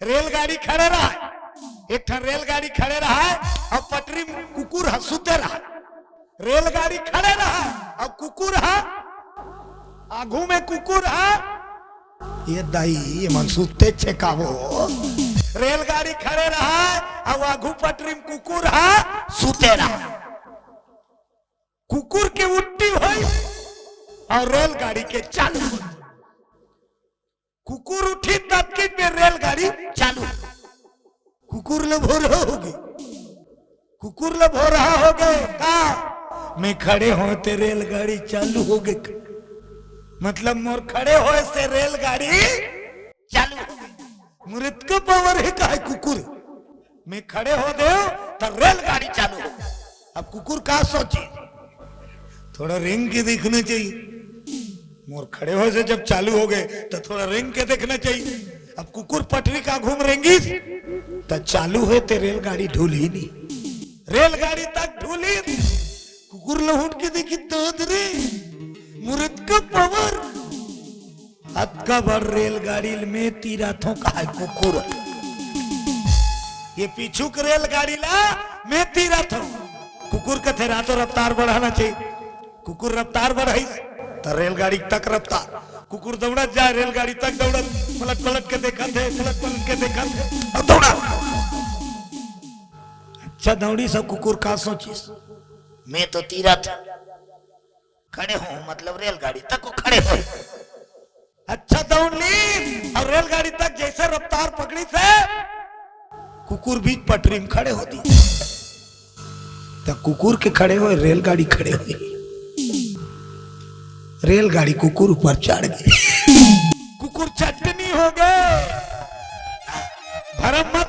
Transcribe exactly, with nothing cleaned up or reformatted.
रेलगाड़ी खड़े रहय, एक ठन रेलगाड़ी खड़े रहय, अउ पटरी म कुकुर ह सुते रहय। रेलगाड़ी खड़े रहय, अउ कुकुर ह आघू में कुकुर ह, ये दाई, ये मन सुते छे का वो? रेलगाड़ी खड़े रहय, अउ आघू पटरी म कुकुर ह सुते रहय। कुकुर के उठती होय अउ रेलगाड़ी के चालू होय। कुकुर उठी ततकिन में रेलगाड़ी चालू। कुकुर ल भोरहा होगे, कुकुर ल भोरहा होगे का? मैं खड़े हों ते रेलगाड़ी चालू होगे। मतलब मोर खड़े होय से रेलगाड़ी चालू होगे। मोर अतका पावर हे का हे कुकुर? मैं खड़े हो देव त रेलगाड़ी चालू होगे। अब कुकुर का सोची? थोड़ा रेंग के देखना चाहिए। मोर खड़े होय से जब चालू होगे त थोड़ा रेंग के देखना चाहिए। अब कुकुर पटरी के आघू म रेंगिस त चालू होय ते रेलगाड़ी ढुलही नहीं। रेलगाड़ी तक ढुलिस, कुकुर ल हुट के देखिस, दद रे, मोर अतका पावर, अतका बड़ रेलगाड़ी ल मैं तीराथों का हे कुकुर। ये पीछू के रेलगाड़ी ला मैं तीराथों। कुकुर कथे, रातों रफ्तार बढ़ाना चाहिए। कुकुर रफ्तार बढ़ाइस त रेलगाड़ी तक रफ्तार। कुकुर दौड़त जाय, रेलगाड़ी तक दौड़त, पलट पलट के देखत हे, पलट पलट के देखत हे अउ दौड़ा। अच्छा दौड़िस अउ कुकुर का सोचिस? मैं तो तीराथों, खड़े हों, मतलब रेलगाड़ी तक वो खड़े होय। अच्छा दौड़ लिस अउ रेलगाड़ी तक जइसे रफ्तार पकड़िस हे, कुकुर बीच पटरी म खड़े हो दिस। त कुकुर के खड़े होय, रेलगाड़ी खड़े होय। रेलगाड़ी कुकुर ऊपर चढ़ गे। कुकुर चटनी होगे। भरम